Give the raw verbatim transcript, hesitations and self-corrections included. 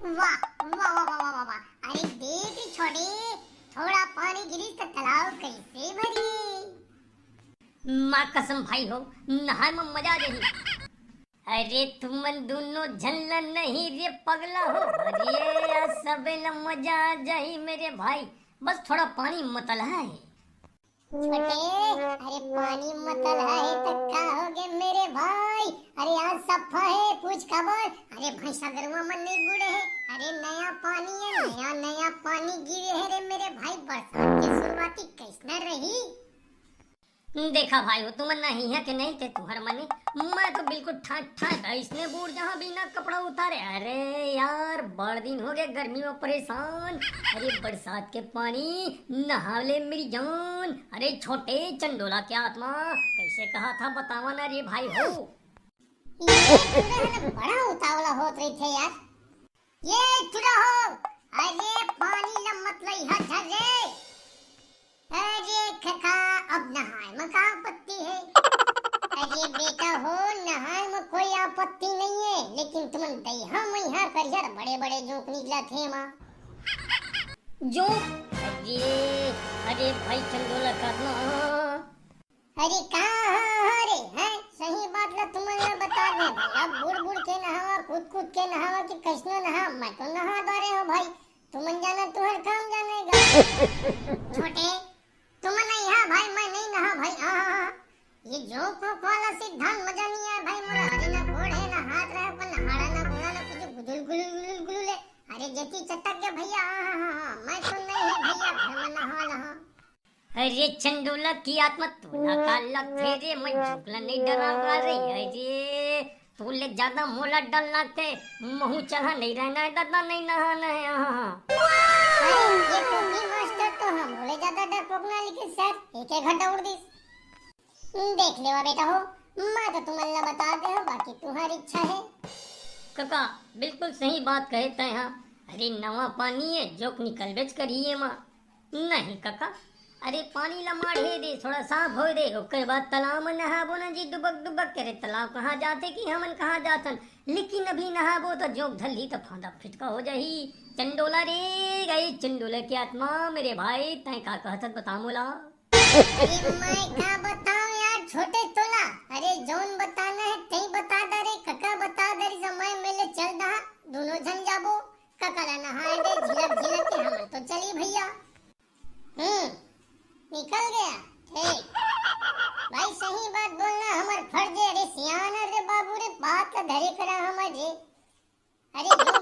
वाह, वाह, वाह, वाह, वाह, वाह। अरे देख रे छोटे, थोड़ा पानी गिरिस त तालाब कैसे भरी? माँ कसम भाई हो, नहाए में मजा आ जाही। अरे तुमन दोनों झन ला नहीं रे पगला हो, अरे आज सबे ला मजा आ जाही मेरे भाई, बस थोड़ा पानी मतला हे। छोटे, अरे पानी मतला हे त का होगे मेरे भाई? अरे आज सफा हे, पूछ काबर? अरे भैंसा गरुवा मन नहीं बूड़े हे। अरे नया पानी हे, नया नया पानी गिरे हे रे मेरे भाई। बरसात के शुरुआती कैसना रही? देखा भाई हो, तुमन नहीं हे कि नहीं ते तुहर मने, मैं तो बिल्कुल ठाठ ठाठ अइसने बूड़ जहाँ बिना कपड़ा उतारे। अरे यार, बड़ दिन होगे गर्मी में परेशान। अरे बरसात के पानी नहा ले मेरी जान। अरे छोटे चंडोला के आत्मा, कैसे कहा था बतावा ना रे भाई हो। ये टूरा हे ना, बड़ा उतावला होत रहिथे यार। ये टूरा हो, अरे पानी ला मत लइहा झन रे। अरे कका, अब नहाए म का आपत्ति हे? अरे बेटा हो, नहाए म कोई आपत्ति नहीं हे, लेकिन तुमन दइहा मइहा करिहा, बड़े बड़े जोंक निकलत हे एमा। जोंक? अरे, अरे भाई चंडोला काटना। अरे का हाँ, हाँ रे, हैं? सही बात ला तुमन ला बता दे भैया, बूड़ बूड़ के नहावा, कूद कूद के नहावा कि कैसनो नहा, मैं तो नहा डारे हूँ भाई। तुमन जाना तुहर काम जानेगा। छोटे, तुमन नहीं हा भाई, मैं नहीं नहा भाई। हाँ, हाँ, हाँ। ये जोंक वोंक वाला सिद्धांत मजा नहीं आय भाई मोला। अरे ना गोड़ हे, ना हाथ रहे, पर ना हाड़ा, ना गोड़ा, ना कुछ गुदुल गुलुल गुलुल गुलुल हे। अरे जेती चटक गया भैया, हाँ, हाँ, हाँ, हाँ। मैं तो नहीं है भैया, घर में नहा लहा। अरे चंडोला की आत्मा, तोला का लगथे रे, मैं जोंक ला नहीं डरांव रे। अरे तोले ज्यादा मोला डर लगथे, महूँ चलहा नहीं रहना हे दादा, नहीं नहाना हे। हाँ, हाँ। अरे ये टोपी मास्टर तो हमरो ले ज्यादा डरपोक ना, लेकिन सर एक एक घंटा उड़ दिस। देख लेवा बेटा हो, मैं तो तुमन ला बता दे हूँ, बाकी तुम्हारी इच्छा है। कका, बिल्कुल सही बात कहे तैं हा। अरे नवा पानी हे, जोंक निकलबेच करही एमा। नहीं कका, अरे पानी ला माढ़े दे, थोड़ा साफ होए दे, ओकर बाद तालाब में नहाबो ना जी, डुबक डुबक के। अरे तालाब कहाँ जाथे कि हमन कहाँ जाथन, लेकिन अभी नहाबो तो जोंक धरही तो फांदा फिटका हो जाही। चंडोला रे, गई चंडोला की आत्मा, मेरे भाई, तैं का कहत हस बता मोला। अरे मैं का बताऊं यार छोटे तोला, अरे जौन बताना है तई बता दे रे कका, बता दे रे, समय मिले चल दहा, दोनों झन जाबो, कका ला नहाए दे, झिलक झिलक के हमन तो चली भैया। हम्म, निकल गया, ठीक। भाई सही बात बोलना हमर फर्ज है, अरे सियाना रे बाबू रे, बात का धरे करा हमर रे। अरे जो